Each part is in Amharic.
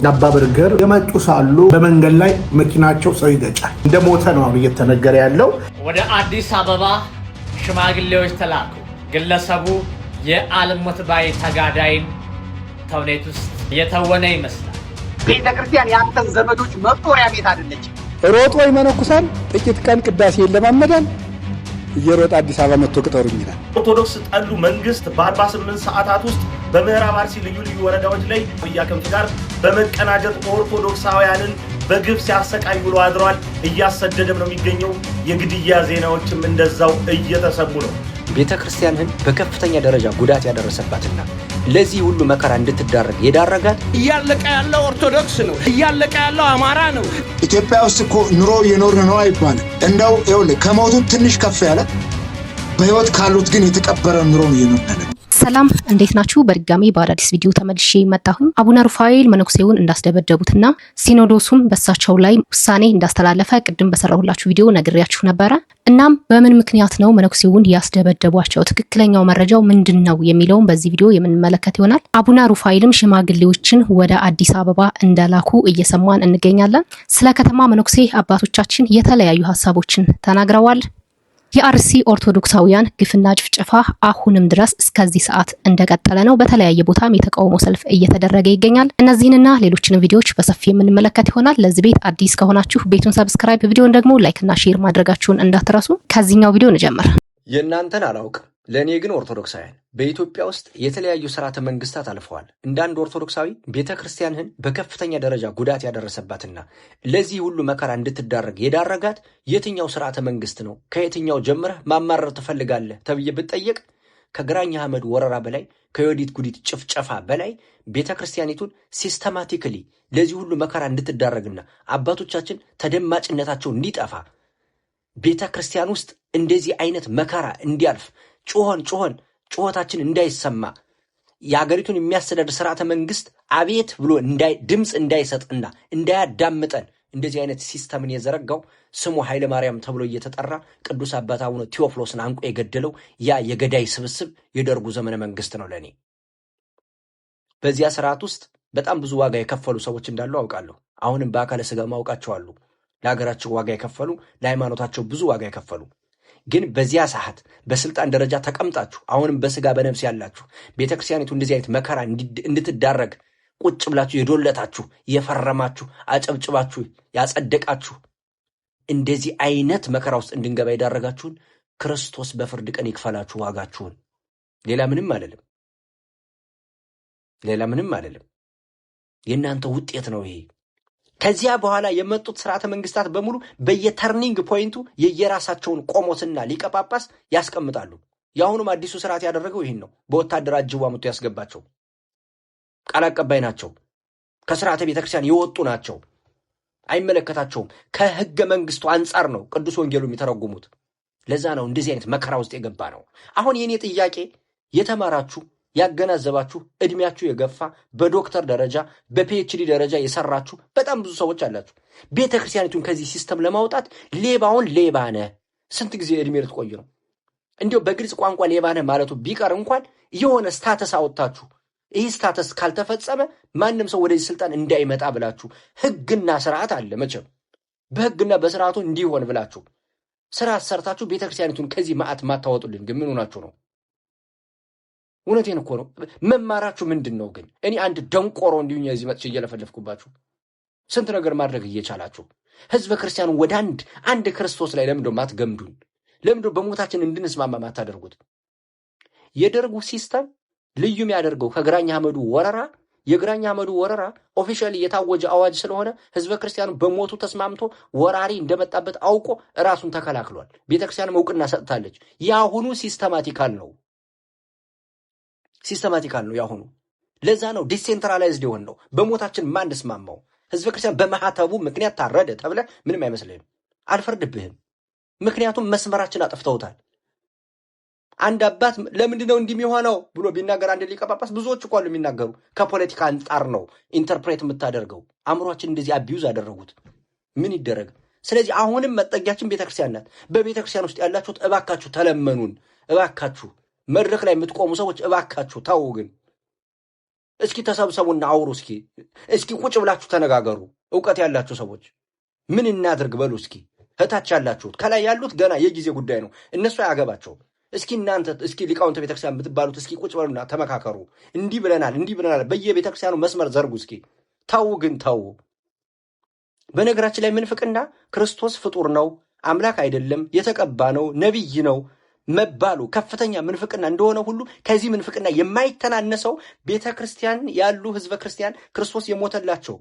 አባ በርገር የመጡ ሳሉ በመንገድ ላይ መኪናቸው ሰው ይገጫል። እንደሞተ ነው አሁን እየተነገረ ያለው። ወደ አዲስ አበባ ሽማግሌዎች ተላኩ። ግለሰቡ የአልሞት ባይ ተጋዳይን ተውኔት ውስጥ የተወነ ይመስላል። ቤተ ክርስቲያን የአንተን ዘመዶች መጦሪያ ቤት አይደለች። ሮጦ ይመነኩሳል። ጥቂት ቀን ቅዳሴ ይለማመዳል። እየሮጠ አዲስ አበባ መጥቶ ቅጠሩኝ ይላል። ኦርቶዶክስ ጠሉ መንግስት በ48 ሰዓታት ውስጥ በምዕራብ አርሲ ልዩ ልዩ ወረዳዎች ላይ ክንፍ ጋር በመቀናጀት ኦርቶዶክሳውያንን በግፍ ሲያሰቃይ ውሎ አድረዋል። እያሰደደም ነው የሚገኘው። የግድያ ዜናዎችም እንደዛው እየተሰሙ ነው። ቤተ ክርስቲያንህን በከፍተኛ ደረጃ ጉዳት ያደረሰባትና ለዚህ ሁሉ መከራ እንድትዳረግ የዳረጋት እያለቀ ያለው ኦርቶዶክስ ነው። እያለቀ ያለው አማራ ነው። ኢትዮጵያ ውስጥ እኮ ኑሮ እየኖርን ነው አይባልም። እንደው ይኸውልህ ከሞቱት ትንሽ ከፍ ያለ፣ በህይወት ካሉት ግን የተቀበረ ኑሮ ነው እየኖርን ያለ። ሰላም፣ እንዴት ናችሁ? በድጋሚ በአዳዲስ ቪዲዮ ተመልሼ መጣሁኝ። አቡነ ሩፋኤል መነኩሴውን እንዳስደበደቡትና ሲኖዶሱም በሳቸው ላይ ውሳኔ እንዳስተላለፈ ቅድም በሰራሁላችሁ ቪዲዮ ነግሬያችሁ ነበረ። እናም በምን ምክንያት ነው መነኩሴውን ያስደበደቧቸው? ትክክለኛው መረጃው ምንድን ነው የሚለውን በዚህ ቪዲዮ የምንመለከት ይሆናል። አቡነ ሩፋኤልም ሽማግሌዎችን ወደ አዲስ አበባ እንደላኩ እየሰማን እንገኛለን። ስለ ከተማ መነኩሴ አባቶቻችን የተለያዩ ሀሳቦችን ተናግረዋል። የአርሲ ኦርቶዶክሳውያን ግፍና ጭፍጨፋ አሁንም ድረስ እስከዚህ ሰዓት እንደቀጠለ ነው። በተለያየ ቦታም የተቃውሞ ሰልፍ እየተደረገ ይገኛል። እነዚህንና ሌሎችንም ቪዲዮዎች በሰፊ የምንመለከት ይሆናል። ለዚህ ቤት አዲስ ከሆናችሁ ቤቱን subscribe፣ ቪዲዮን ደግሞ like ና share ማድረጋችሁን እንዳትረሱ። ከዚህኛው ቪዲዮ እንጀምር። የእናንተን አላውቅም፣ ለእኔ ግን ኦርቶዶክሳውያን በኢትዮጵያ ውስጥ የተለያዩ ስርዓተ መንግስታት አልፈዋል። እንደ አንድ ኦርቶዶክሳዊ ቤተ ክርስቲያንህን በከፍተኛ ደረጃ ጉዳት ያደረሰባትና ለዚህ ሁሉ መከራ እንድትዳረግ የዳረጋት የትኛው ስርዓተ መንግስት ነው? ከየትኛው ጀምረህ ማማረር ትፈልጋለህ ተብዬ ብጠየቅ ከግራኝ አህመድ ወረራ በላይ፣ ከዮዲት ጉዲት ጭፍጨፋ በላይ ቤተ ክርስቲያኒቱን systematically ለዚህ ሁሉ መከራ እንድትዳረግና አባቶቻችን ተደማጭነታቸው እንዲጠፋ፣ ቤተ ክርስቲያን ውስጥ እንደዚህ አይነት መከራ እንዲያልፍ፣ ጮኸን ጮኸን ጩኸታችን እንዳይሰማ፣ የሀገሪቱን የሚያስተዳድር ስርዓተ መንግስት አቤት ብሎ ድምፅ እንዳይሰጥና እንዳያዳምጠን እንደዚህ አይነት system ን የዘረጋው ስሙ ኃይለ ማርያም ተብሎ እየተጠራ ቅዱስ አባት አቡነ ቴዎፍሎስን አንቆ የገደለው ያ የገዳይ ስብስብ የደርጉ ዘመነ መንግስት ነው። ለእኔ በዚያ ስርዓት ውስጥ በጣም ብዙ ዋጋ የከፈሉ ሰዎች እንዳሉ አውቃለሁ። አሁንም በአካለ ስጋ ማውቃቸው አሉ። ለሀገራቸው ዋጋ የከፈሉ፣ ለሃይማኖታቸው ብዙ ዋጋ የከፈሉ። ግን በዚያ ሰዓት በስልጣን ደረጃ ተቀምጣችሁ አሁንም በስጋ በነፍስ ያላችሁ ቤተክርስቲያኒቱ እንደዚህ አይነት መከራ እንድትዳረግ ቁጭ ብላችሁ የዶለታችሁ፣ የፈረማችሁ፣ አጨብጭባችሁ ያጸደቃችሁ፣ እንደዚህ አይነት መከራ ውስጥ እንድንገባ የዳረጋችሁን ክርስቶስ በፍርድ ቀን ይክፈላችሁ ዋጋችሁን። ሌላ ምንም አልልም። ሌላ ምንም አልልም። የእናንተ ውጤት ነው ይሄ። ከዚያ በኋላ የመጡት ስርዓተ መንግስታት በሙሉ በየ turning point ኡ የየራሳቸውን ቆሞስና ሊቀ ጳጳስ ያስቀምጣሉ። የአሁኑም አዲሱ ስርዓት ያደረገው ይህን ነው። በወታደር አጅቦ አምጥቶ ያስገባቸው ቃል አቀባይ ናቸው። ከስርዓተ ቤተክርስቲያን የወጡ ናቸው። አይመለከታቸውም። ከህገ መንግስቱ አንጻር ነው ቅዱስ ወንጌሉ የሚተረጉሙት። ለዛ ነው እንደዚህ አይነት መከራ ውስጥ የገባ ነው። አሁን የኔ ጥያቄ የተማራችሁ፣ ያገናዘባችሁ፣ እድሜያችሁ የገፋ፣ በዶክተር ደረጃ በ PhD ደረጃ የሰራችሁ በጣም ብዙ ሰዎች አላችሁ። ቤተ ክርስቲያኒቱን ከዚህ system ለማውጣት ሌባውን ሌባ ነህ ስንት ጊዜ እድሜ ልትቆይ ነው? እንዲሁ በግልጽ ቋንቋ ሌባ ነህ ማለቱ ቢቀር እንኳን የሆነ status አወጥታችሁ ይህ status ካልተፈጸመ ማንም ሰው ወደዚህ ስልጣን እንዳይመጣ ብላችሁ፣ ህግና ስርዓት አለ መቼም፣ በህግና በስርዓቱ እንዲሆን ብላችሁ ስርዓት ሰርታችሁ ቤተክርስቲያኒቱን ከዚህ መዓት ማታወጡልን ግን ምን ሆናችሁ ነው? እውነቴን እኮ ነው። መማራችሁ ምንድን ነው ግን? እኔ አንድ ደንቆሮ እንዲሁ እዚህ መጥቼ እየለፈለፍኩባችሁ ስንት ነገር ማድረግ እየቻላችሁ ህዝበ ክርስቲያኑ ወደ አንድ ክርስቶስ ላይ ለምንድነው ማትገምዱን? ለምንድነው በሞታችን እንድንስማማ ማታደርጉት? የደርጉ system ልዩ የሚያደርገው ከግራኝ አህመዱ ወረራ፣ የግራኝ አህመዱ ወረራ officially የታወጀ አዋጅ ስለሆነ ህዝበ ክርስቲያኑ በሞቱ ተስማምቶ ወራሪ እንደመጣበት አውቆ ራሱን ተከላክሏል። ቤተክርስቲያንም እውቅና ሰጥታለች። የአሁኑ systematical ነው። Systematical ነው ያሁኑ። ለዛ ነው decentralized የሆን ነው በሞታችን ማንስማማው። ህዝበ ክርስቲያን በማዕተቡ ምክንያት ታረደ ተብለ ምንም አይመስልህም፣ አልፈርድብህም። ምክንያቱም መስመራችን አጥፍተውታል። አንድ አባት ለምንድን ነው እንዲህ የሚሆነው ብሎ ቢናገር፣ አንድ ሊቀ ጳጳስ፣ ብዙዎች እኮ አሉ የሚናገሩ፣ ከፖለቲካ አንጻር ነው interpret የምታደርገው። አእምሯችን እንደዚህ abuse አደረጉት። ምን ይደረግ? ስለዚህ አሁንም መጠጊያችን ቤተክርስቲያን ናት። በቤተክርስቲያን ውስጥ ያላችሁት እባካችሁ ተለመኑን፣ እባካችሁ መድረክ ላይ የምትቆሙ ሰዎች እባካችሁ ተው ግን እስኪ ተሰብሰቡና አውሩ። እስኪ ቁጭ ብላችሁ ተነጋገሩ። እውቀት ያላችሁ ሰዎች ምን እናድርግ በሉ እስኪ። እታች ያላችሁት፣ ከላይ ያሉት ገና የጊዜ ጉዳይ ነው፣ እነሱ አያገባቸውም። እስኪ እናንተ፣ እስኪ ሊቃውንተ ቤተክርስቲያን የምትባሉት እስኪ ቁጭ በሉና ተመካከሩ። እንዲህ ብለናል፣ እንዲህ ብለናል። በየቤተክርስቲያኑ መስመር ዘርጉ እስኪ። ተው ግን ተው። በነገራችን ላይ ምንፍቅና ክርስቶስ ፍጡር ነው፣ አምላክ አይደለም፣ የተቀባ ነው፣ ነቢይ ነው መባሉ ከፍተኛ ምንፍቅና እንደሆነ ሁሉ ከዚህ ምንፍቅና የማይተናነሰው ቤተ ክርስቲያን ያሉ ህዝበ ክርስቲያን፣ ክርስቶስ የሞተላቸው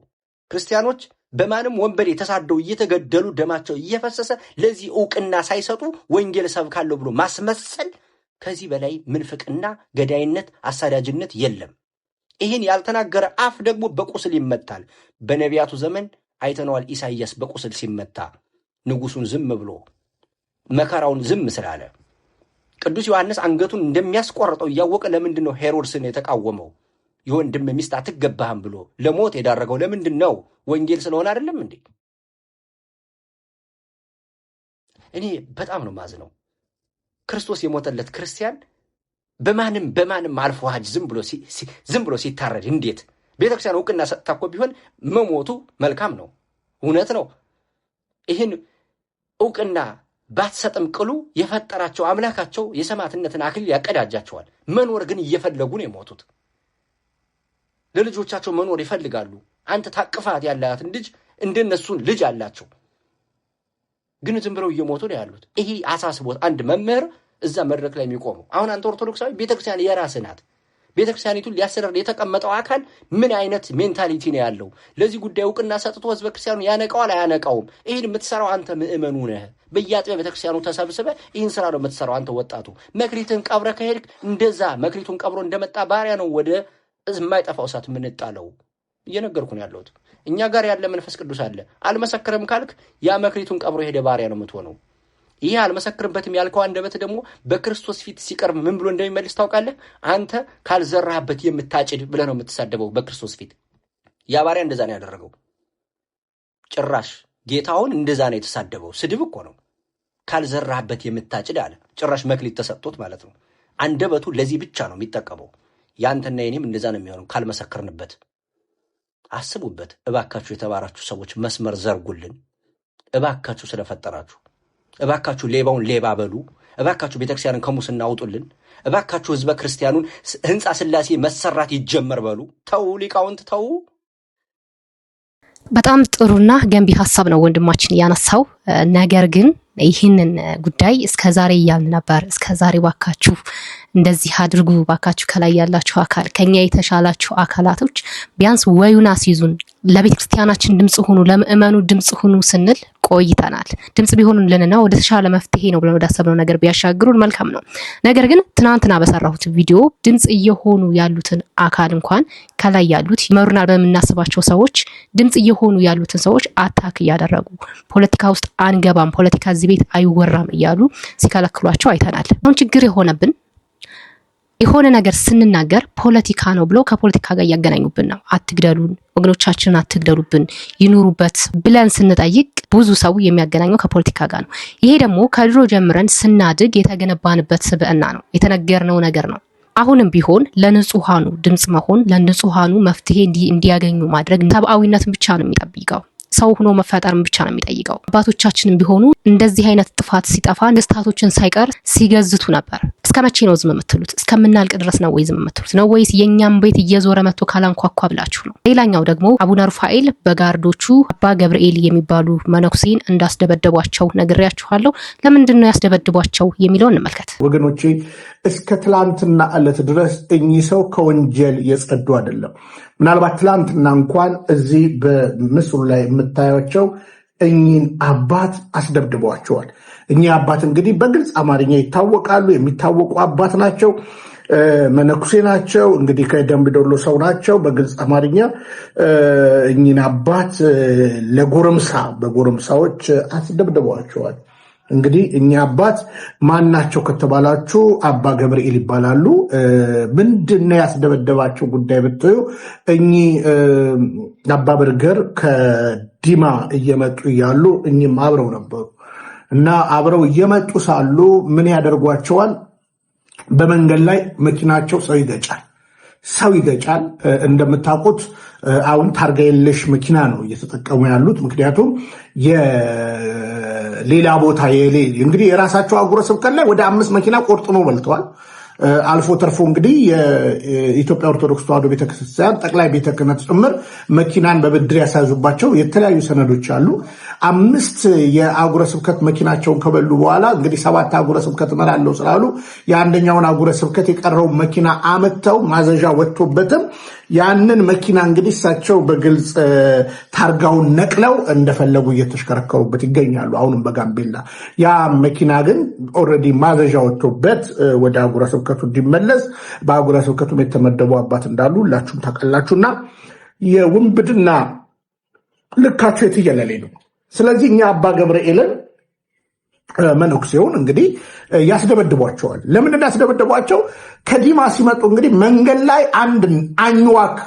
ክርስቲያኖች በማንም ወንበዴ ተሳደው እየተገደሉ ደማቸው እየፈሰሰ ለዚህ እውቅና ሳይሰጡ ወንጌል ሰብካለሁ ብሎ ማስመሰል፣ ከዚህ በላይ ምንፍቅና፣ ገዳይነት፣ አሳዳጅነት የለም። ይህን ያልተናገረ አፍ ደግሞ በቁስል ይመታል። በነቢያቱ ዘመን አይተነዋል። ኢሳይያስ በቁስል ሲመታ ንጉሱን ዝም ብሎ፣ መከራውን ዝም ስላለ፣ ቅዱስ ዮሐንስ አንገቱን እንደሚያስቆርጠው እያወቀ ለምንድን ነው ሄሮድስን የተቃወመው? የወንድም ሚስት አትገባህም ብሎ ለሞት የዳረገው ለምንድን ነው? ወንጌል ስለሆነ አይደለም እንዴ? እኔ በጣም ነው ማዝነው። ክርስቶስ የሞተለት ክርስቲያን በማንም በማንም አልፎ ሀጅ ዝም ብሎ ሲታረድ እንዴት? ቤተክርስቲያን እውቅና ሰጥታ እኮ ቢሆን መሞቱ መልካም ነው፣ እውነት ነው። ይህን እውቅና ባትሰጥም ቅሉ የፈጠራቸው አምላካቸው የሰማዕትነትን አክሊል ያቀዳጃቸዋል። መኖር ግን እየፈለጉ ነው የሞቱት። ለልጆቻቸው መኖር ይፈልጋሉ። አንተ ታቅፋት ያላትን ልጅ እንደነሱን ልጅ አላቸው፣ ግን ዝም ብለው እየሞቱ ነው ያሉት። ይሄ አሳስቦት አንድ መምህር እዛ መድረክ ላይ የሚቆመው፣ አሁን አንተ ኦርቶዶክሳዊ ቤተክርስቲያን የራስህ ናት። ቤተክርስቲያኒቱን ሊያስተዳድር የተቀመጠው አካል ምን አይነት mentality ነው ያለው? ለዚህ ጉዳይ እውቅና ሰጥቶ ህዝበ ክርስቲያኑ ያነቀዋል አያነቃውም? ይህን የምትሰራው አንተ ምእመኑ ነህ። በየአጥቢያ ቤተክርስቲያኑ ተሰብስበህ ይህን ስራ ነው የምትሰራው። አንተ ወጣቱ መክሊትን ቀብረህ ከሄድክ እንደዛ መክሊቱን ቀብሮ እንደመጣ ባሪያ ነው ወደ የማይጠፋው እሳት የምንጣለው። እየነገርኩ ነው ያለሁት። እኛ ጋር ያለ መንፈስ ቅዱስ አለ። አልመሰክርም ካልክ ያ መክሊቱን ቀብሮ የሄደ ባሪያ ነው የምትሆነው። ይህ አልመሰክርበትም ያልከው አንደበት ደግሞ በክርስቶስ ፊት ሲቀርብ ምን ብሎ እንደሚመልስ ታውቃለህ? አንተ ካልዘራህበት የምታጭድ ብለህ ነው የምትሳደበው በክርስቶስ ፊት። ያ ባሪያ እንደዛ ነው ያደረገው። ጭራሽ ጌታውን እንደዛ ነው የተሳደበው። ስድብ እኮ ነው። ካልዘራህበት የምታጭድ አለ። ጭራሽ መክሊት ተሰጥቶት ማለት ነው። አንደበቱ ለዚህ ብቻ ነው የሚጠቀመው። ያንተና የኔም እንደዛ ነው የሚሆነው ካልመሰክርንበት። አስቡበት እባካችሁ። የተባራችሁ ሰዎች መስመር ዘርጉልን እባካችሁ፣ ስለፈጠራችሁ እባካችሁ ሌባውን ሌባ በሉ። እባካችሁ ቤተክርስቲያንን ከሙስና አውጡልን። እባካችሁ ህዝበ ክርስቲያኑን ህንፃ ስላሴ መሰራት ይጀመር በሉ። ተው ሊቃውንት ተው። በጣም ጥሩና ገንቢ ሀሳብ ነው ወንድማችን ያነሳው። ነገር ግን ይህንን ጉዳይ እስከ ዛሬ እያልን ነበር። እስከ ዛሬ ባካችሁ እንደዚህ አድርጉ፣ ባካችሁ ከላይ ያላችሁ አካል፣ ከኛ የተሻላችሁ አካላቶች ቢያንስ ወዩን አስይዙን፣ ለቤተ ክርስቲያናችን ድምጽ ሁኑ፣ ለምእመኑ ድምጽ ሁኑ ስንል ቆይተናል። ድምጽ ቢሆኑልንና ወደ ተሻለ መፍትሄ ነው ብለን ወዳሰብነው ነገር ቢያሻግሩን መልካም ነው። ነገር ግን ትናንትና በሰራሁት ቪዲዮ ድምጽ እየሆኑ ያሉትን አካል እንኳን፣ ከላይ ያሉት ይመሩናል በምናስባቸው ሰዎች ድምጽ እየሆኑ ያሉትን ሰዎች attack እያደረጉ፣ ፖለቲካ ውስጥ አንገባም፣ ፖለቲካ እዚህ ቤት አይወራም እያሉ ሲከለክሏቸው አይተናል። አሁን ችግር የሆነብን የሆነ ነገር ስንናገር ፖለቲካ ነው ብሎ ከፖለቲካ ጋር እያገናኙብን ነው። አትግደሉን፣ ወገኖቻችንን አትግደሉብን፣ ይኑሩበት ብለን ስንጠይቅ ብዙ ሰው የሚያገናኘው ከፖለቲካ ጋር ነው። ይሄ ደግሞ ከድሮ ጀምረን ስናድግ የተገነባንበት ስብዕና ነው፣ የተነገርነው ነገር ነው። አሁንም ቢሆን ለንጹሃኑ ድምጽ መሆን፣ ለንጹሃኑ መፍትሄ እንዲያገኙ ማድረግ ሰብአዊነትን ብቻ ነው የሚጠይቀው። ሰው ሆኖ መፈጠርን ብቻ ነው የሚጠይቀው። አባቶቻችንም ቢሆኑ እንደዚህ አይነት ጥፋት ሲጠፋ ነገስታቶችን ሳይቀር ሲገዝቱ ነበር። እስከ መቼ ነው ዝም የምትሉት? እስከምናልቅ ድረስ ነው ወይ ዝም የምትሉት ነው ወይስ የእኛም ቤት እየዞረ መጥቶ ካላንኳኳ ብላችሁ ነው? ሌላኛው ደግሞ አቡነ ሩፋኤል በጋርዶቹ አባ ገብርኤል የሚባሉ መነኩሴን እንዳስደበደቧቸው ነግሬያችኋለሁ። ለምንድን ነው ያስደበድቧቸው የሚለውን እንመልከት። ወገኖቼ፣ እስከ ትላንትና ዕለት ድረስ እኚህ ሰው ከወንጀል የጸዱ አይደለም። ምናልባት ትላንትና እንኳን እዚህ በምስሉ ላይ የምታያቸው እኚህን አባት አስደብድበዋቸዋል። እኚህ አባት እንግዲህ በግልጽ አማርኛ ይታወቃሉ። የሚታወቁ አባት ናቸው። መነኩሴ ናቸው። እንግዲህ ከደምቢ ዶሎ ሰው ናቸው። በግልጽ አማርኛ እኚህን አባት ለጎረምሳ በጎረምሳዎች አስደብድበዋቸዋል። እንግዲህ እኚህ አባት ማን ናቸው ከተባላችሁ አባ ገብርኤል ይባላሉ። ምንድን ነው ያስደበደባቸው ጉዳይ ብትዩ እኚህ አባ በርገር ከዲማ እየመጡ እያሉ እኚህም አብረው ነበሩ እና አብረው እየመጡ ሳሉ ምን ያደርጓቸዋል? በመንገድ ላይ መኪናቸው ሰው ይገጫል። ሰው ይገጫል። እንደምታውቁት አሁን ታርጋ የለሽ መኪና ነው እየተጠቀሙ ያሉት። ምክንያቱም የሌላ ቦታ እንግዲህ የራሳቸው አህጉረ ስብከት ላይ ወደ 5 መኪና ቆርጥሞ በልተዋል። አልፎ ተርፎ እንግዲህ የኢትዮጵያ ኦርቶዶክስ ተዋሕዶ ቤተክርስቲያን ጠቅላይ ቤተ ክህነት ጭምር መኪናን በብድር ያስያዙባቸው የተለያዩ ሰነዶች አሉ። 5 የአህጉረ ስብከት መኪናቸውን ከበሉ በኋላ እንግዲህ 7 አህጉረ ስብከት እመራለሁ ስላሉ የአንደኛውን አህጉረ ስብከት የቀረው መኪና አመተው ማዘዣ ወጥቶበትም ያንን መኪና እንግዲህ እሳቸው በግልጽ ታርጋውን ነቅለው እንደፈለጉ እየተሽከረከሩበት ይገኛሉ። አሁንም በጋምቤላ ያ መኪና ግን already ማዘዣ ወጥቶበት ወደ አህጉረ ስብከቱ እንዲመለስ በአህጉረ ስብከቱም የተመደቡ አባት እንዳሉ ሁላችሁም ታውቃላችሁና የውንብድና ልካቸው የትየለሌ ነው። ስለዚህ እኛ አባ ገብርኤልን መነኩሴውን እንግዲህ ያስደበድቧቸዋል። ለምን እንዳስደበድቧቸው ከዲማ ሲመጡ እንግዲህ መንገድ ላይ አንድ አኝዋክ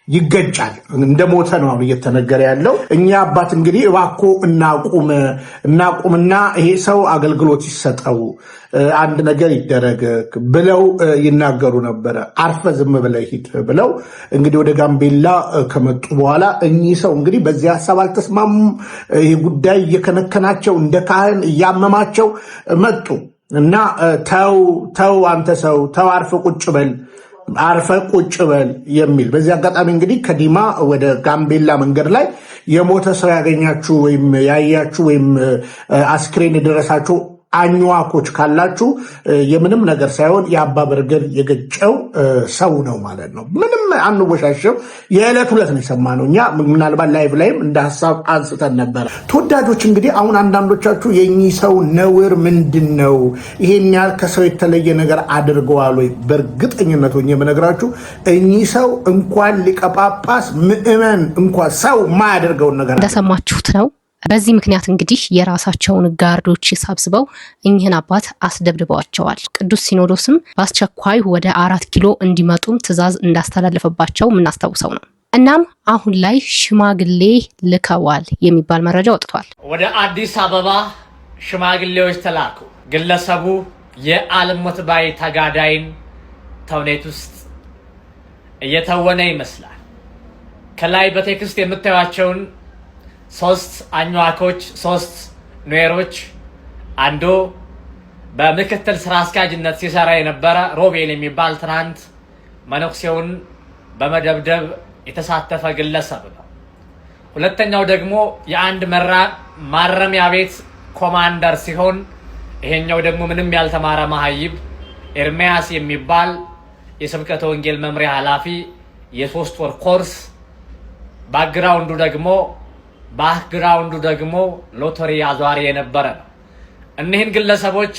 ይገጫል። እንደሞተ ነው እየተነገረ ያለው። እኛ አባት እንግዲህ እባኮ እናቁምና ይሄ ሰው አገልግሎት ይሰጠው፣ አንድ ነገር ይደረግ ብለው ይናገሩ ነበረ። አርፈ ዝም ብለህ ሂድ ብለው እንግዲህ ወደ ጋምቤላ ከመጡ በኋላ እኚህ ሰው እንግዲህ በዚህ ሐሳብ አልተስማሙም። ይሄ ጉዳይ እየከነከናቸው እንደ ካህን እያመማቸው መጡ እና ተው ተው አንተ ሰው ተው፣ አርፈ ቁጭ በል አርፈ ቁጭ በል የሚል። በዚህ አጋጣሚ እንግዲህ ከዲማ ወደ ጋምቤላ መንገድ ላይ የሞተ ሰው ያገኛችሁ ወይም ያያችሁ ወይም አስክሬን የደረሳችሁ አኝዋኮች ካላችሁ የምንም ነገር ሳይሆን የአባ በርገል የገጨው ሰው ነው ማለት ነው። ምንም አንወሻሽም። የዕለት ሁለት ነው የሰማነው እኛ። ምናልባት live ላይም እንደ ሀሳብ አንስተን ነበረ። ተወዳጆች እንግዲህ አሁን አንዳንዶቻችሁ የእኚህ ሰው ነውር ምንድን ነው? ይሄን ያህል ከሰው የተለየ ነገር አድርገዋል ወይ? በእርግጠኝነት ሆኜ የምነግራችሁ እኚህ ሰው እንኳን ሊቀ ጳጳስ ምዕመን እንኳን ሰው የማያደርገውን ነገር እንደሰማችሁት ነው። በዚህ ምክንያት እንግዲህ የራሳቸውን ጋርዶች ሰብስበው እኚህን አባት አስደብድበዋቸዋል። ቅዱስ ሲኖዶስም በአስቸኳይ ወደ 4 ኪሎ እንዲመጡም ትዕዛዝ እንዳስተላለፈባቸው የምናስታውሰው ነው። እናም አሁን ላይ ሽማግሌ ልከዋል የሚባል መረጃ ወጥቷል። ወደ አዲስ አበባ ሽማግሌዎች ተላኩ። ግለሰቡ የአልሞት ባይ ተጋዳይን ተውኔት ውስጥ እየተወነ ይመስላል። ከላይ በ text የምታዩቸውን 3 አኝዋኮች፣ 3 ኑዌሮች፣ አንዱ በምክትል ስራ አስኪያጅነት ሲሰራ የነበረ ሮቤል የሚባል ትናንት መነኩሴውን በመደብደብ የተሳተፈ ግለሰብ ነው። ሁለተኛው ደግሞ የአንድ ማረሚያ ቤት ኮማንደር ሲሆን ይሄኛው ደግሞ ምንም ያልተማረ መሀይብ ኤርሚያስ የሚባል የስብከተ ወንጌል መምሪያ ኃላፊ የ3 ወር ኮርስ፣ background ኡ ደግሞ ሎተሪ አዟሪ የነበረ ነው። እኒህን ግለሰቦች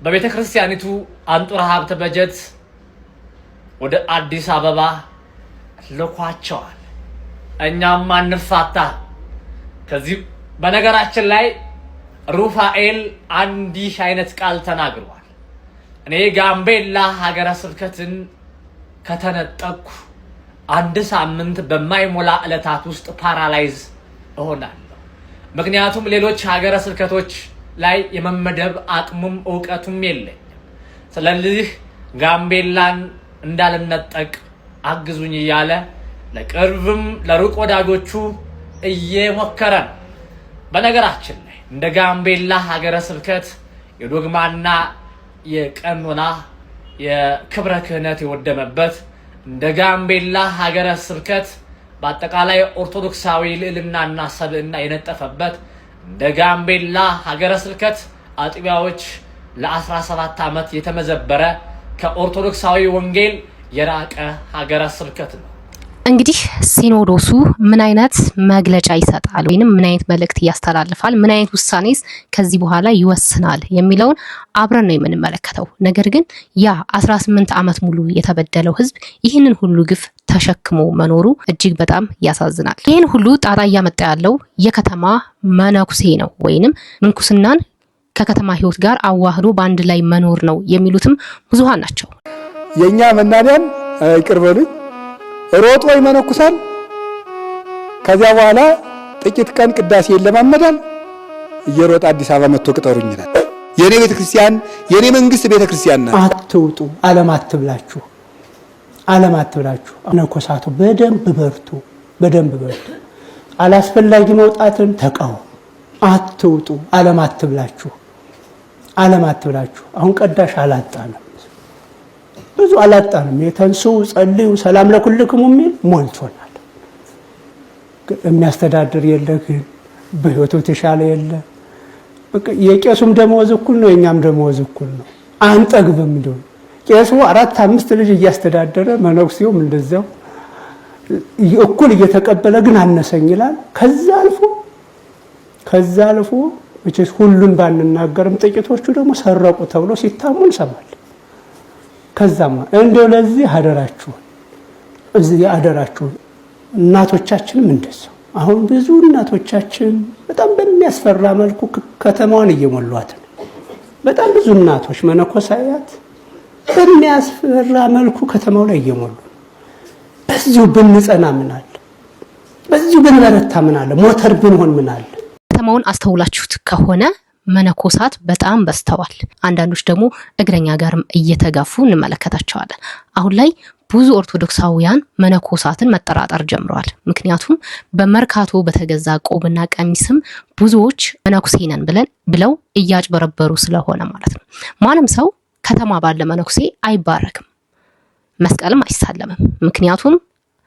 በቤተ ክርስቲያኒቱ አንጡራ ሀብት በጀት ወደ አዲስ አበባ ልኳቸዋል። እኛም አንፋታ። ከዚህ በነገራችን ላይ ሩፋኤል አንዲህ አይነት ቃል ተናግሯል። እኔ ጋምቤላ ሀገረ ስብከትን ከተነጠቅኩ አንድ ሳምንት በማይሞላ ዕለታት ውስጥ paralyze እሆናለሁ። ምክንያቱም ሌሎች ሀገረ ስብከቶች ላይ የመመደብ አቅሙም እውቀቱም የለኝም። ስለዚህ ጋምቤላን እንዳልነጠቅ አግዙኝ እያለ ለቅርብም ለሩቅ ወዳጆቹ እየሞከረ ነው። በነገራችን ላይ እንደ ጋምቤላ ሀገረ ስብከት የዶግማና የቀኖና የክብረ ክህነት የወደመበት፣ እንደ ጋምቤላ ሀገረ ስብከት በአጠቃላይ ኦርቶዶክሳዊ ልዕልናና ሰብዕና የነጠፈበት፣ እንደ ጋምቤላ ሀገረ ስብከት አጥቢያዎች ለ17 ዓመት የተመዘበረ ከኦርቶዶክሳዊ ወንጌል የራቀ ሀገረ ስብከት ነው። እንግዲህ ሲኖዶሱ ምን አይነት መግለጫ ይሰጣል ወይንም ምን አይነት መልእክት ያስተላልፋል፣ ምን አይነት ውሳኔስ ከዚህ በኋላ ይወስናል የሚለውን አብረን ነው የምንመለከተው። ነገር ግን ያ 18 ዓመት ሙሉ የተበደለው ሕዝብ ይህንን ሁሉ ግፍ ተሸክሞ መኖሩ እጅግ በጣም ያሳዝናል። ይህን ሁሉ ጣጣ እያመጣ ያለው የከተማ መነኩሴ ነው ወይንም ምንኩስናን ከከተማ ሕይወት ጋር አዋህዶ በአንድ ላይ መኖር ነው የሚሉትም ብዙሃን ናቸው። የኛ መናንያን ይቅር በሉኝ ሮጦ ይመነኩሳል። ከዚያ በኋላ ጥቂት ቀን ቅዳሴ ይለማመዳል። እየሮጠ አዲስ አበባ መጥቶ ቅጠሩኝ ይላል። የኔ ቤተክርስቲያን የኔ መንግስት ቤተክርስቲያን ናት። አትውጡ፣ ዓለም አትብላችሁ። ዓለም አትብላችሁ። መነኮሳቱ በደንብ በርቱ፣ በደንብ በርቱ። አላስፈላጊ መውጣትን ተቃወሙ። አትውጡ። ዓለም አትብላችሁ፣ ዓለም አትብላችሁ። አሁን ቀዳሽ አላጣንም፣ ብዙ አላጣንም። የተንሥኡ ጸልዩ ሰላም ለኩልክሙ የሚል ሞልቶናል። የሚያስተዳድር የለ፣ ግን በህይወቱ የተሻለ የለ። የቄሱም ደመወዝ እኩል ነው፣ የእኛም ደመወዝ እኩል ነው። አንጠግብም። እንዲሁ ቄሱ አራት አምስት ልጅ እያስተዳደረ መነኩሴውም እንደዚያው እኩል እየተቀበለ ግን አነሰኝ ይላል። ከዛ አልፎ መቼስ ሁሉን ባንናገርም ጥቂቶቹ ደግሞ ሰረቁ ተብሎ ሲታሙ እንሰማለን። ከዛማ እንደው ለዚህ አደራችሁን፣ እዚህ አደራችሁን። እናቶቻችንም እንደዛው አሁን ብዙ እናቶቻችን በጣም በሚያስፈራ መልኩ ከተማዋን እየሞሏት ነው። በጣም ብዙ እናቶች መነኮሳያት በሚያስፈራ መልኩ ከተማው ላይ እየሞሉ ነው። በዚሁ ብንጸና ምን አለ? በዚሁ ብንበረታ ምን አለ? ሞተር ብንሆን ምን አለ? ከተማውን አስተውላችሁት ከሆነ መነኮሳት በጣም በዝተዋል። አንዳንዶች ደግሞ እግረኛ ጋርም እየተጋፉ እንመለከታቸዋለን። አሁን ላይ ብዙ ኦርቶዶክሳውያን መነኮሳትን መጠራጠር ጀምረዋል። ምክንያቱም በመርካቶ በተገዛ ቆብና ቀሚስም ብዙዎች መነኩሴ ነን ብለው እያጭበረበሩ ስለሆነ ማለት ነው። ማንም ሰው ከተማ ባለ መነኩሴ አይባረክም፣ መስቀልም አይሳለምም። ምክንያቱም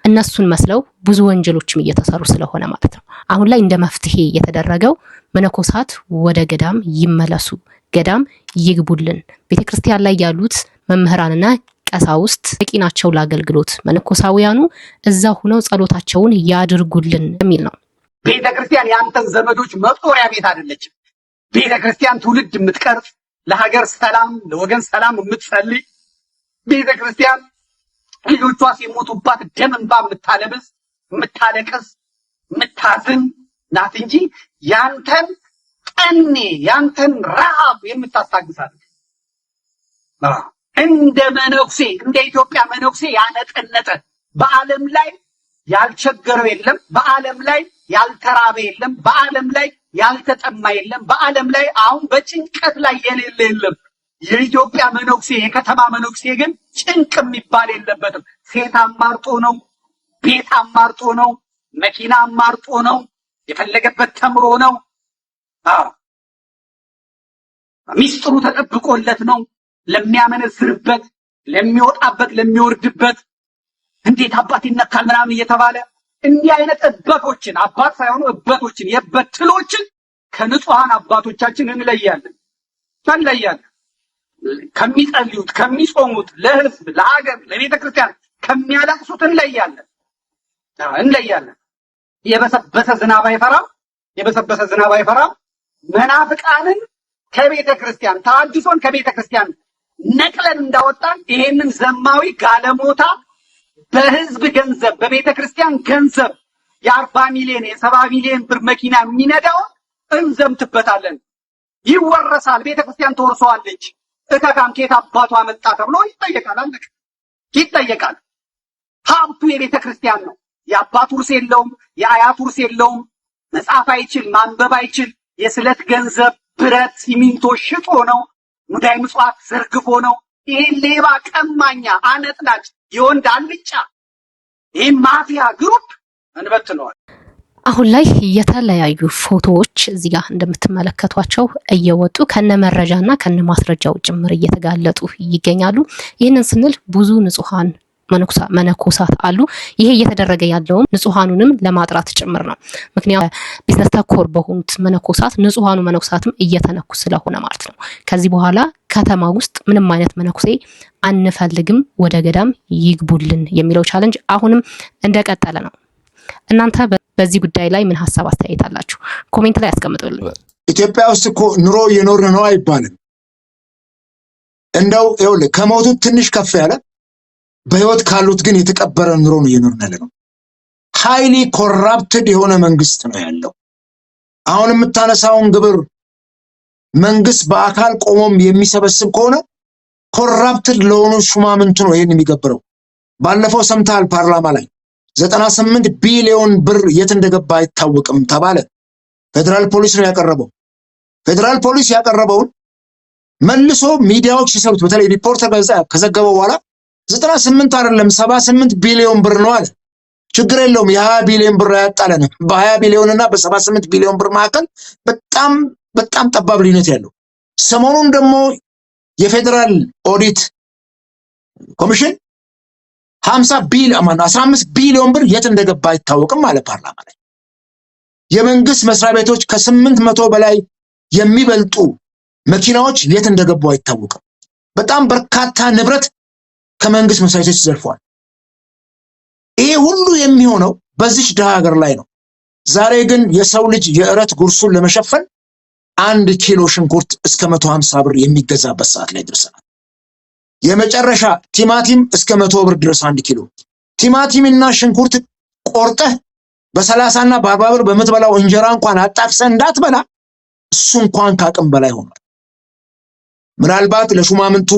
እነሱን መስለው ብዙ ወንጀሎችም እየተሰሩ ስለሆነ ማለት ነው። አሁን ላይ እንደ መፍትሄ የተደረገው መነኮሳት ወደ ገዳም ይመለሱ፣ ገዳም ይግቡልን፣ ቤተክርስቲያን ላይ ያሉት መምህራንና ቀሳውስት በቂ ናቸው ለአገልግሎት፣ መነኮሳውያኑ እዛ ሁነው ጸሎታቸውን ያድርጉልን የሚል ነው። ቤተ ክርስቲያን የአንተን ዘመዶች መጦሪያ ቤት አይደለችም። ቤተ ክርስቲያን ትውልድ የምትቀርጽ፣ ለሀገር ሰላም፣ ለወገን ሰላም የምትጸልይ፣ ቤተ ክርስቲያን ልጆቿ ሲሞቱባት ደም እንባ የምታለብስ፣ የምታለቅስ፣ የምታዝን ናት እንጂ ያንተን ጠኔ ያንተን ረሃብ የምታስታግሳለች። እንደ መነኩሴ፣ እንደ ኢትዮጵያ መነኩሴ ያነጠነጠ በዓለም ላይ ያልቸገረው የለም። በዓለም ላይ ያልተራበ የለም። በዓለም ላይ ያልተጠማ የለም። በዓለም ላይ አሁን በጭንቀት ላይ የሌለ የለም። የኢትዮጵያ መነኩሴ፣ የከተማ መነኩሴ ግን ጭንቅ የሚባል የለበትም። ሴት አማርጦ ነው፣ ቤት አማርጦ ነው፣ መኪና አማርጦ ነው፣ የፈለገበት ተምሮ ነው። አዎ፣ ሚስጥሩ ተጠብቆለት ነው። ለሚያመነዝርበት፣ ለሚወጣበት፣ ለሚወርድበት እንዴት አባት ይነካል ምናምን እየተባለ እንዲህ አይነት እበቶችን፣ አባት ሳይሆኑ እበቶችን፣ የእበት ትሎችን ከንጹሐን አባቶቻችን እንለያለን እንለያለን። ከሚጸልዩት፣ ከሚጾሙት፣ ለህዝብ፣ ለሀገር፣ ለቤተ ክርስቲያን ከሚያለቅሱት እንለያለን እንለያለን። የበሰበሰ ዝናብ አይፈራም። የበሰበሰ ዝናብ አይፈራም። መናፍቃንን ከቤተ ክርስቲያን፣ ተሐድሶን ከቤተ ክርስቲያን ነቅለን እንዳወጣን ይሄንን ዘማዊ ጋለሞታ በህዝብ ገንዘብ፣ በቤተ ክርስቲያን ገንዘብ የ40 ሚሊዮን የ70 ሚሊዮን ብር መኪና የሚነዳውን እንዘምትበታለን። ይወረሳል። ቤተ ክርስቲያን ትወርሰዋለች። እከካም ከየት አባቱ አመጣ ተብሎ ይጠየቃል። አለቀ። ይጠየቃል። ሀብቱ የቤተ ክርስቲያን ነው። የአባቱ ውርስ የለውም። የአያቱ ውርስ የለውም። መጻፍ አይችል፣ ማንበብ አይችል። የስለት ገንዘብ ብረት፣ ሲሚንቶ ሽጦ ነው። ሙዳይ ምጽዋት ዘርግፎ ነው። ይሄን ሌባ፣ ቀማኛ፣ አነጥናጭ፣ የወንድ አልጫ፣ ይህን ማፊያ group እንበትነዋል። አሁን ላይ የተለያዩ ፎቶዎች እዚህ ጋር እንደምትመለከቷቸው እየወጡ ከነ መረጃና ከነ ማስረጃው ጭምር እየተጋለጡ ይገኛሉ። ይህንን ስንል ብዙ ንጹሐን መነኮሳት አሉ። ይሄ እየተደረገ ያለውም ንጹሐኑንም ለማጥራት ጭምር ነው። ምክንያቱም ቢዝነስ ተኮር በሆኑት መነኮሳት ንጹሐኑ መነኮሳትም እየተነኩ ስለሆነ ማለት ነው። ከዚህ በኋላ ከተማ ውስጥ ምንም አይነት መነኩሴ አንፈልግም፣ ወደ ገዳም ይግቡልን የሚለው challenge አሁንም እንደቀጠለ ነው። እናንተ በዚህ ጉዳይ ላይ ምን ሀሳብ አስተያየት አላችሁ? Comment ላይ አስቀምጡልን። ኢትዮጵያ ውስጥ እኮ ኑሮ እየኖርን ነው አይባልም። እንደው ይኸውልህ ከሞቱት ትንሽ ከፍ ያለ፣ በህይወት ካሉት ግን የተቀበረ ኑሮ ነው እየኖርን ያለ ነው። Highly corrupted የሆነ መንግስት ነው ያለው። አሁን የምታነሳውን ግብር መንግስት በአካል ቆሞም የሚሰበስብ ከሆነ corrupted ለሆኑ ሹማምንቱ ነው ይህን የሚገብረው። ባለፈው ሰምተሃል፣ ፓርላማ ላይ 98 ቢሊዮን ብር የት እንደገባ አይታወቅም ተባለ። ፌዴራል ፖሊስ ነው ያቀረበው። ፌዴራል ፖሊስ ያቀረበውን መልሶ ሚዲያዎች ሲሰሩት፣ በተለይ ሪፖርተር ጋዜጣ ከዘገበው በኋላ 98 አይደለም 78 ቢሊዮን ብር ነው አለ። ችግር የለውም፣ የ20 ቢሊዮን ብር አያጣለንም። በ20 ቢሊዮን እና በ78 ቢሊዮን ብር መካከል በጣም በጣም ጠባብ ልዩነት ያለው። ሰሞኑን ደግሞ የፌዴራል ኦዲት ኮሚሽን 50 ቢሊዮን፣ 15 ቢሊዮን ብር የት እንደገባ አይታወቅም አለ ፓርላማ ላይ። የመንግስት መስሪያ ቤቶች ከ800 በላይ የሚበልጡ መኪናዎች የት እንደገቡ አይታወቅም። በጣም በርካታ ንብረት ከመንግስት መስሪያ ቤቶች ተዘርፏል። ይሄ ሁሉ የሚሆነው በዚች ድሃ ሀገር ላይ ነው። ዛሬ ግን የሰው ልጅ የእረት ጉርሱን ለመሸፈን 1 ኪሎ ሽንኩርት እስከ 150 ብር የሚገዛበት ሰዓት ላይ ደርሰናል። የመጨረሻ ቲማቲም እስከ 100 ብር ድረስ 1 ኪሎ። ቲማቲምና ሽንኩርት ቆርጠህ በ30ና በ40 ብር በምትበላው እንጀራ እንኳን አጣቅሰህ እንዳትበላ እሱ እንኳን ከአቅም በላይ ሆኗል። ምናልባት ለሹማምንቱ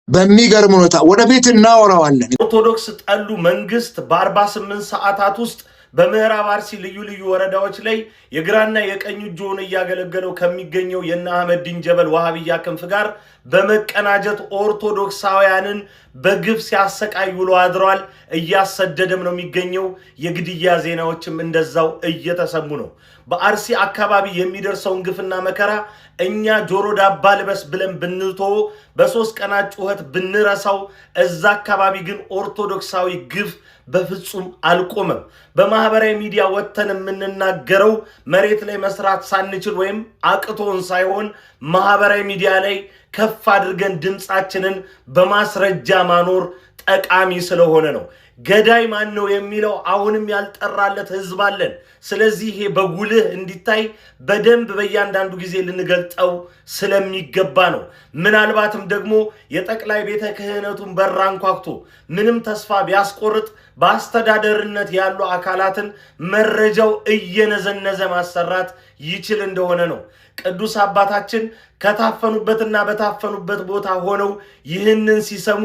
በሚገርም ሁኔታ ወደፊት እናወራዋለን። ኦርቶዶክስ ጠሉ መንግስት በ48 ሰዓታት ውስጥ በምዕራብ አርሲ ልዩ ልዩ ወረዳዎች ላይ የግራና የቀኝ እጁ ሆኖ እያገለገለው ከሚገኘው የነ አህመዲን ጀበል ዋሃብያ ክንፍ ጋር በመቀናጀት ኦርቶዶክሳውያንን በግፍ ሲያሰቃይ ውሎ አድረዋል። እያሰደደም ነው የሚገኘው። የግድያ ዜናዎችም እንደዛው እየተሰሙ ነው። በአርሲ አካባቢ የሚደርሰውን ግፍና መከራ እኛ ጆሮ ዳባ ልበስ ብለን ብንተወው፣ በ3 ቀናት ጩኸት ብንረሳው፣ እዛ አካባቢ ግን ኦርቶዶክሳዊ ግፍ በፍጹም አልቆመም። በማህበራዊ ሚዲያ ወጥተን የምንናገረው መሬት ላይ መስራት ሳንችል ወይም አቅቶን ሳይሆን ማህበራዊ ሚዲያ ላይ ከፍ አድርገን ድምፃችንን በማስረጃ ማኖር ጠቃሚ ስለሆነ ነው። ገዳይ ማን ነው የሚለው አሁንም ያልጠራለት ህዝብ አለን። ስለዚህ ይሄ በጉልህ እንዲታይ በደንብ በእያንዳንዱ ጊዜ ልንገልጠው ስለሚገባ ነው። ምናልባትም ደግሞ የጠቅላይ ቤተ ክህነቱን በር አንኳኩቶ ምንም ተስፋ ቢያስቆርጥ በአስተዳደርነት ያሉ አካላትን መረጃው እየነዘነዘ ማሰራት ይችል እንደሆነ ነው። ቅዱስ አባታችን ከታፈኑበትና በታፈኑበት ቦታ ሆነው ይህንን ሲሰሙ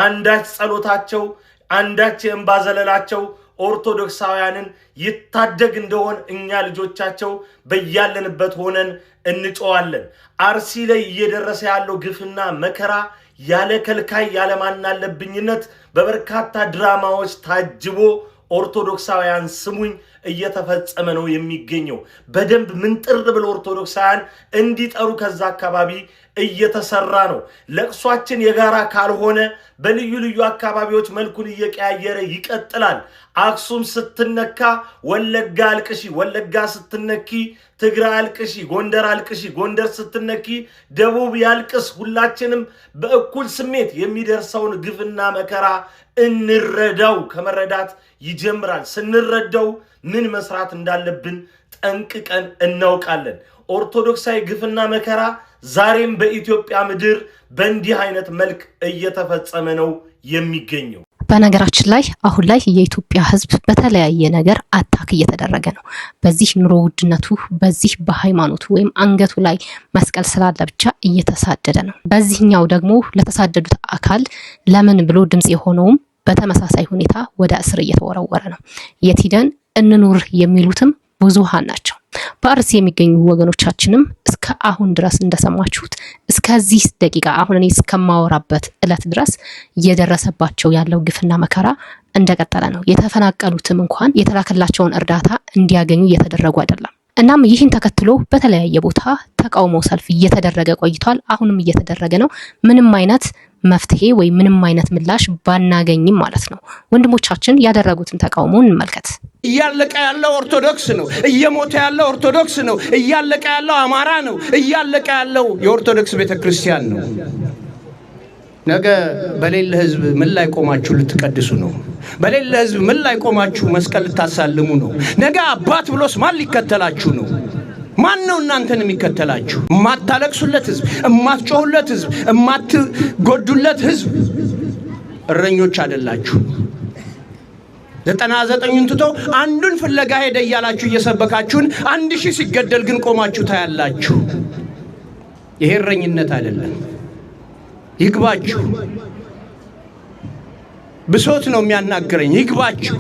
አንዳች ጸሎታቸው፣ አንዳች የእንባ ዘለላቸው ኦርቶዶክሳውያንን ይታደግ እንደሆን እኛ ልጆቻቸው በያለንበት ሆነን እንጮዋለን። አርሲ ላይ እየደረሰ ያለው ግፍና መከራ ያለ ከልካይ፣ ያለ ማናለብኝነት በበርካታ ድራማዎች ታጅቦ፣ ኦርቶዶክሳውያን ስሙኝ፣ እየተፈጸመ ነው የሚገኘው። በደንብ ምንጥር ብሎ ኦርቶዶክሳውያን እንዲጠሩ ከዛ አካባቢ እየተሰራ ነው። ለቅሷችን የጋራ ካልሆነ በልዩ ልዩ አካባቢዎች መልኩን እየቀያየረ ይቀጥላል። አክሱም ስትነካ ወለጋ አልቅሺ፣ ወለጋ ስትነኪ ትግራይ አልቅሺ፣ ጎንደር አልቅሺ፣ ጎንደር ስትነኪ ደቡብ ያልቅስ። ሁላችንም በእኩል ስሜት የሚደርሰውን ግፍና መከራ እንረዳው። ከመረዳት ይጀምራል። ስንረዳው ምን መስራት እንዳለብን ጠንቅቀን እናውቃለን። ኦርቶዶክሳዊ ግፍና መከራ ዛሬም በኢትዮጵያ ምድር በእንዲህ አይነት መልክ እየተፈጸመ ነው የሚገኘው። በነገራችን ላይ አሁን ላይ የኢትዮጵያ ሕዝብ በተለያየ ነገር attack እየተደረገ ነው። በዚህ ኑሮ ውድነቱ፣ በዚህ በሃይማኖቱ ወይም አንገቱ ላይ መስቀል ስላለ ብቻ እየተሳደደ ነው። በዚህኛው ደግሞ ለተሳደዱት አካል ለምን ብሎ ድምጽ የሆነውም በተመሳሳይ ሁኔታ ወደ እስር እየተወረወረ ነው። የት ሂደን እንኑር የሚሉትም ብዙሃን ናቸው። በአርሲ የሚገኙ ወገኖቻችንም እስከ አሁን ድረስ እንደሰማችሁት እስከዚህ ደቂቃ፣ አሁን እኔ እስከማወራበት እለት ድረስ እየደረሰባቸው ያለው ግፍና መከራ እንደቀጠለ ነው። የተፈናቀሉትም እንኳን የተላከላቸውን እርዳታ እንዲያገኙ እየተደረጉ አይደለም። እናም ይህን ተከትሎ በተለያየ ቦታ ተቃውሞ ሰልፍ እየተደረገ ቆይቷል። አሁንም እየተደረገ ነው። ምንም አይነት መፍትሄ ወይም ምንም አይነት ምላሽ ባናገኝም ማለት ነው። ወንድሞቻችን ያደረጉትን ተቃውሞ እንመልከት። እያለቀ ያለው ኦርቶዶክስ ነው። እየሞተ ያለው ኦርቶዶክስ ነው። እያለቀ ያለው አማራ ነው። እያለቀ ያለው የኦርቶዶክስ ቤተ ክርስቲያን ነው። ነገ በሌለ ህዝብ ምን ላይ ቆማችሁ ልትቀድሱ ነው? በሌለ ህዝብ ምን ላይ ቆማችሁ መስቀል ልታሳልሙ ነው? ነገ አባት ብሎስ ማን ሊከተላችሁ ነው? ማን ነው እናንተን የሚከተላችሁ? እማታለቅሱለት ህዝብ፣ እማትጮሁለት ህዝብ፣ እማትጎዱለት ህዝብ እረኞች አይደላችሁ። 99ኙን ትቶ አንዱን ፍለጋ ሄደ እያላችሁ እየሰበካችሁን 1000 ሲገደል ግን ቆማችሁ ታያላችሁ። ይሄ እረኝነት አይደለም። ይግባችሁ። ብሶት ነው የሚያናግረኝ። ይግባችሁ።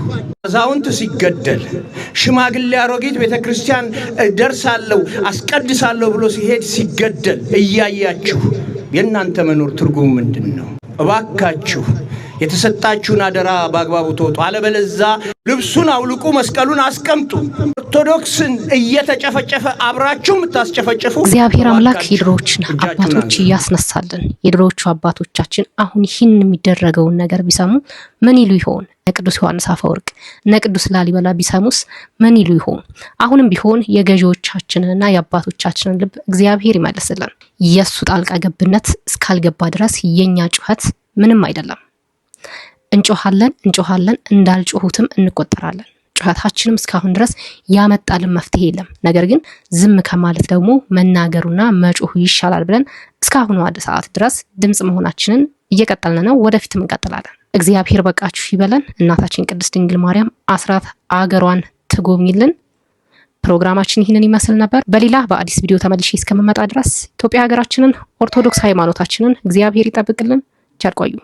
አዛውንት ሲገደል፣ ሽማግሌ አሮጊት ቤተ ክርስቲያን ደርሳለሁ አስቀድሳለሁ ብሎ ሲሄድ ሲገደል እያያችሁ የእናንተ መኖር ትርጉሙ ምንድን ነው? እባካችሁ የተሰጣችሁን አደራ በአግባቡ ተወጡ። አለበለዛ ልብሱን አውልቁ፣ መስቀሉን አስቀምጡ። ኦርቶዶክስን እየተጨፈጨፈ አብራችሁ የምታስጨፈጭፉ እግዚአብሔር አምላክ የድሮዎችን አባቶች እያስነሳልን። የድሮዎቹ አባቶቻችን አሁን ይህን የሚደረገውን ነገር ቢሰሙ ምን ይሉ ይሆን? እነ ቅዱስ ዮሐንስ አፈወርቅ፣ እነ ቅዱስ ላሊበላ ቢሰሙስ ምን ይሉ ይሆን? አሁንም ቢሆን የገዢዎቻችንንና የአባቶቻችንን ልብ እግዚአብሔር ይመልስልን። የእሱ ጣልቃ ገብነት እስካልገባ ድረስ የኛ ጩኸት ምንም አይደለም። እንጮሃለን እንጮሃለን፣ እንዳልጮሁትም እንቆጠራለን። ጩኸታችንም እስካሁን ድረስ ያመጣልን መፍትሄ የለም። ነገር ግን ዝም ከማለት ደግሞ መናገሩና መጮሁ ይሻላል ብለን እስካሁኑ ሰዓት ድረስ ድምፅ መሆናችንን እየቀጠልን ነው። ወደፊትም እንቀጥላለን። እግዚአብሔር በቃችሁ ይበለን። እናታችን ቅድስት ድንግል ማርያም አስራት አገሯን ትጎብኝልን። ፕሮግራማችን ይህንን ይመስል ነበር። በሌላ በአዲስ ቪዲዮ ተመልሼ እስከምመጣ ድረስ ኢትዮጵያ ሀገራችንን፣ ኦርቶዶክስ ሃይማኖታችንን እግዚአብሔር ይጠብቅልን። ቸር ቆዩ።